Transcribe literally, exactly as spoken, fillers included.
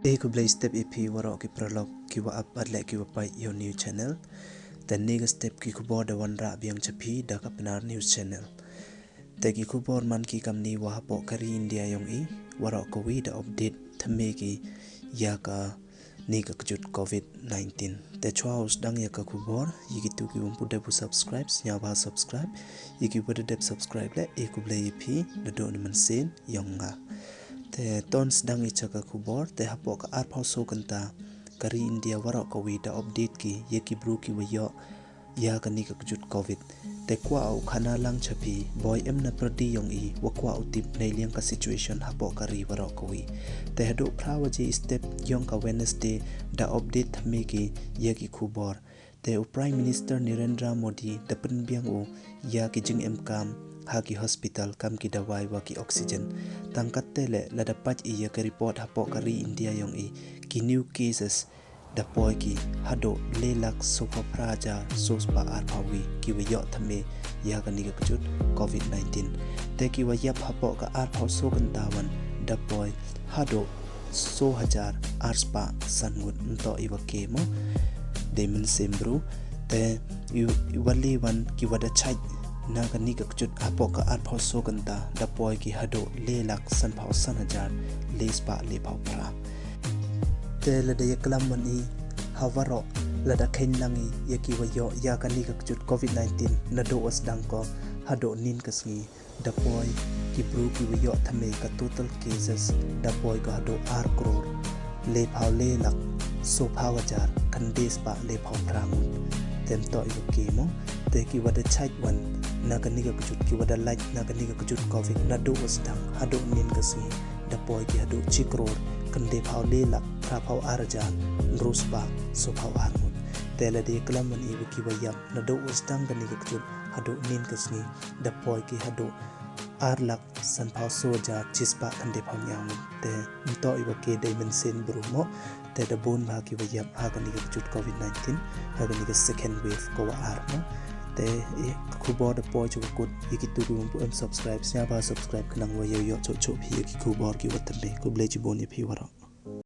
Te khublei step ya phi waroh ki paralok ki wa ap bad leh ki wa peit ya u News Channel. Te ni ka step ki khubor da wanrah biang cha phi da ka Pnar News Channel. Te ki khubor man ki kamni wa hapoh ka ri India yong i, waroh kawi da update thymme ki ya ka ni ka kjut covid nineteen. Te chwa u sdang ya ka khubor, ya kitu ki wa ym pu dep u subscribe, sngewbha subscribe, ya ki wa da dep subscribe leh, e khublei ya phi, nadooh ni mynsiem yong nga. Te to sdang i cha ka khubor, te hapoh ka arphaw soo kynta, ka ri India waroh kawi da update ki ya ki bru ki wa yoh ya ka ni ka kjut covid. Te kwah u khana lang cha phi, boi em na pyrdi yong i, wa kwah u tip neiliang ka situation hapoh ka ri waroh kawi. Te hadooh phra waje i step yong ka Wednesday da update thymme ki ya ki khubor. Te u Prime Minister Narendra Modi da pynbiang u ya ki jingemkam ha ki hospital kam ki dawai wa ki oxygen. Tang katte leh lada peit i ya ka report hapoh ka ri India yong i, ki new cases da poi ki hadooh le lak soophaw phra hajar soo spah arphaw wi ki wa yoh thymme ya ka ni ka kjut covid nineteen. Te ki wa yap hapoh ka arphaw soo kynta wan da poi hadooh soo hajar ar spah san ngut, ntoh i wa ke mo, dei mynsiem bru. Te i, i wa le wan ki wa da chait na ka ni ka kjut hapoh ka arphaw soo kynta da poi ki hadooh le lak sanphaw san hajar le spah lephaw phra. Te lada ya klam wan i ha waroh, lada kheiñ lang i ya ki wa yoh ya ka ni ka kjut covid nineteen nadooh wa sdang ko hadooh nin ka sngi, da poi ki bru ki wa yoh thymme, ka total cases da poi ka hadooh ar kror lephaw le lak soophaw hajar khyndai spah lephaw phra ngut. Te ntoh i wa ke mo, te ki wa da chait wan na ka ni ka kjut, ki wa da lait na ka ni ka kjut covid nadooh wa sdang hadooh nin ka sngi da poi ki hadooh chi kror khyndai phaw le lak phra phaw ar hajar ynru spah soophaw ar ngut. Te lada ya klam wan i wa ki wa yap nadooh wa sdang ka ni ka kjut hadooh nin ka sngi da poi ki hadooh ar lak sanphaw soo hajar chi spah khyndai phaw ynñiaw ngut. Te ntoh i wa ke dei mynsiem bru mo. Te da bun bha ki wa yap ha ka ni ka kjut covid nineteen, ha ka ni ka second wave ka wa ar mo. Te i khubor da poi cha wa kut, ya kitu ki wa ym pu em subscribe, sngewbha subscribe khnang wa yoh yoh chooh chooh phi ya ki khubor ki wa thymme. Khublei chibun ya phi waroh.